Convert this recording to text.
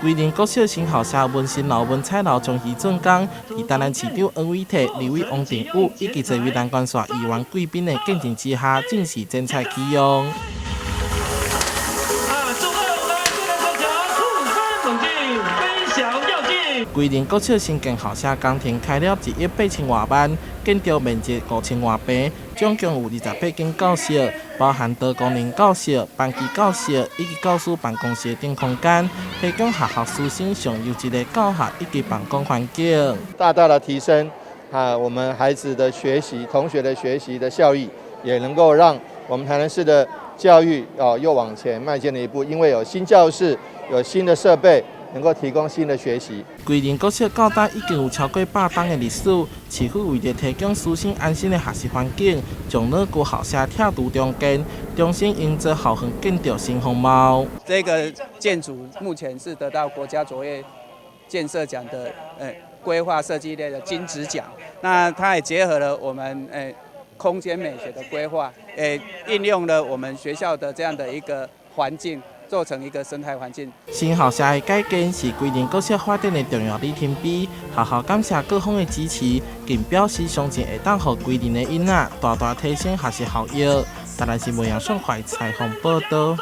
歸仁國小新校舍文心樓文采樓將於竣工，佇台南市長黃偉哲、立委王定宇以及這位南關縣議員貴賓的見證之下，正式剪彩啟用。啊，祝賀我們歸仁國小突飛猛進，飛翔躍進。歸仁國小新建校舍工程開了1億8千外萬，建築面積5000外坪，總共有28間教室，包含多功能教室、班級教室以及教師辦公室等空間，提供學校師生上優質的教學以及辦公環境。大大的提升啊，我們孩子的學習、同學的學習的效益，也能夠讓我們台南市的教育啊又往前邁進了一步，因為有新教室、有新的設備，能夠提供新的學習。歸仁國小到今已經有超過100冬的歷史，市府為著提供師生安心的學習環境，將老舊校舍拆除重建，重新營造校園建築新風貌。這個建築目前是得到國家卓越建設獎的規劃設計類的金質獎。那它也結合了我們空間美學的規劃，應用了我們學校的這樣的一個環境，做成一個生態環境。新校舍的改建是歸仁國小發展的重要里程碑。學校感謝各方的支持，更表示相信會當予歸仁的囡仔大大提升學習效益。台南新聞楊順懷採訪報道。